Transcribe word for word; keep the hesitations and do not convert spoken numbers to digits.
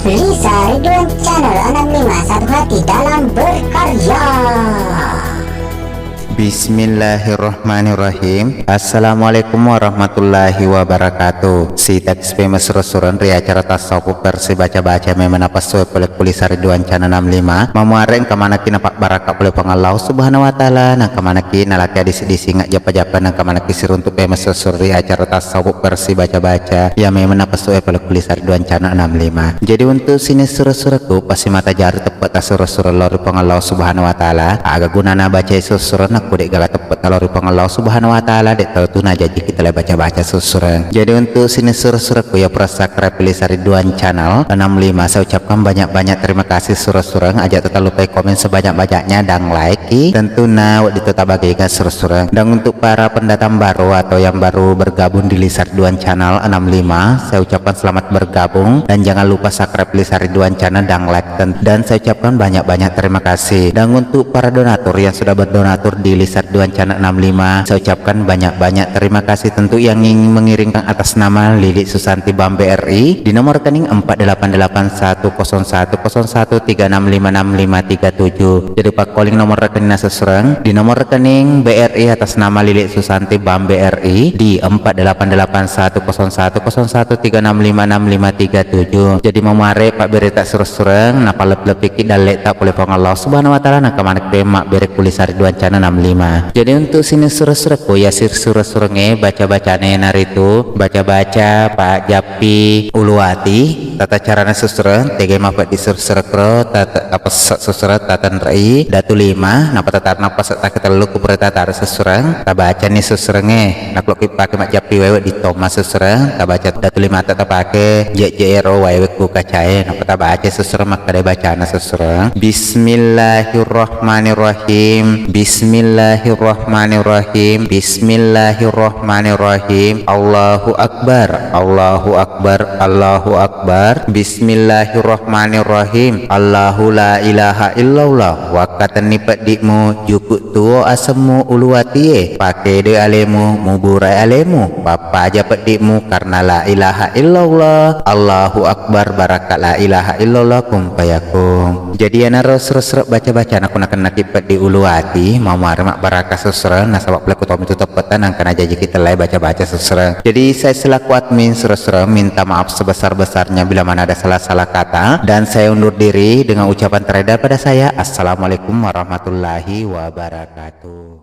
Lisa Ridwan Channel enam lima, satu hati dalam berkarya. Bismillahirrahmanirrahim. Assalamualaikum warahmatullahi wabarakatuh. Sita kispe messureng-sureng ri acara tasawuf versi baca-baca memang napassu pole ku Lisa Ridwan Channel enam lima. Mamuare engka manekki napabbarakka pole Puang Allah Subhanahu wa Ta'ala, nengka manekki nalaki adisi-disi ngajjappa-jappa, nengka manekki siruntu pemessureng-sureng ri acara tasawuf versi baca-baca. Ya memang napassu pole ku Lisa Ridwan Channel enam lima. Jadi untuk sining sureng-surengku, pasti mata jari teppetta sureng-sureng lao ri Puang Allah Subhanahu wa Ta'ala. Aga gunana bacai sureng-sureng nakko de' gaga teppetta lao ri Puang Allah Subhanahu wa Ta'ala, de' tau tu najaji kita lai baca-baca sureng-sureng. Jadi untuk sining sureng-surengku ya pura subscribe Lisa Ridwan Channel enam lima, saya ucapkan banyak-banyak terima kasih sureng-sureng. Aja' tata lupai komen sebanyak-banyaknya dan like. Tentuna wedding to tabagaikan sureng-sureng. Dan untuk para pendatang baru atau yang baru bergabung di Lisa Ridwan Channel enam lima, saya ucapkan selamat bergabung dan jangan lupa subscribe Lisa Ridwan Channel dan like, dan saya ucapkan banyak-banyak terima kasih. Dan untuk para donatur yang sudah berdonatur di Lisa Ridwan Channel enam lima, saya ucapkan banyak-banyak terima kasih. Tentu yang ingin mengirimkan atas nama Lili Susanti Bambe R I di nomor rekening empat delapan delapan satu kosong satu kosong satu tiga enam lima enam lima tiga tujuh. Jadi pakkoling nomor rekeningna sureng-sureng di nomor rekening B R I atas nama Lili Susanti Bambe R I di empat delapan delapan satu kosong satu kosong satu tiga enam lima enam lima tiga tujuh. Jadi mamuare pabbereta sureng-sureng, napalep-lepiki dalleta pole Puang Allah Subhanahu wa Ta'ala, nengka manekki mabbere ku Lisa Ridwan Channel enam lima. Jadi untuk sining sureng-surengku ya sir sureng-surengnge baca-bacane naritu baca-baca pajjappi uluwati. Tata carana sureng-sureng, tege mapeddi sureng-sureng kro, tata tapessa sureng-sureng, tatenrei datu lima, nappa tatarna pasa taketellu ku pura tatare sureng-sureng, tabacani sureng-surengnge. Naklokki pake majjappi wae wedding tomma sureng-sureng, tabaca datu lima ta tapake jejje ero wae ku kacae, nappa tabaca sureng-sureng makkeda bacana sureng-sureng. Bismillahirrahmanirrahim. Bismillahirrahmanirrahim. Bismillahirrahmanirrahim. Allahu Akbar. Allahu Akbar. Allahu Akbar. Bismillahirrahmanirrahim. Allahu la ilaha illallah. Wakkatenni peddi'mu, juku' tuo asemmu uluwatie, pakede alemu, muburai alemu, pappaja peddi'mu karena la ilaha illallah. Allahu Akbar, barakka la ilaha illallah, kun fayakun. Jadi iyanaro sureng-sureng baca-baca nakko nakennaki peddi uluwati, mamuare mabbarakka sureng-sureng, nasaba pole ku tommi tu teppetta nengka najajiki tellai baca-baca sureng-sureng. Jadi saya selaku admin sureng-sureng minta maaf sebesar-besarnya bila mana ada salah-salah kata, dan saya undur diri dengan ucapan terakhir daripada saya, Assalamualaikum warahmatullahi wabarakatuh.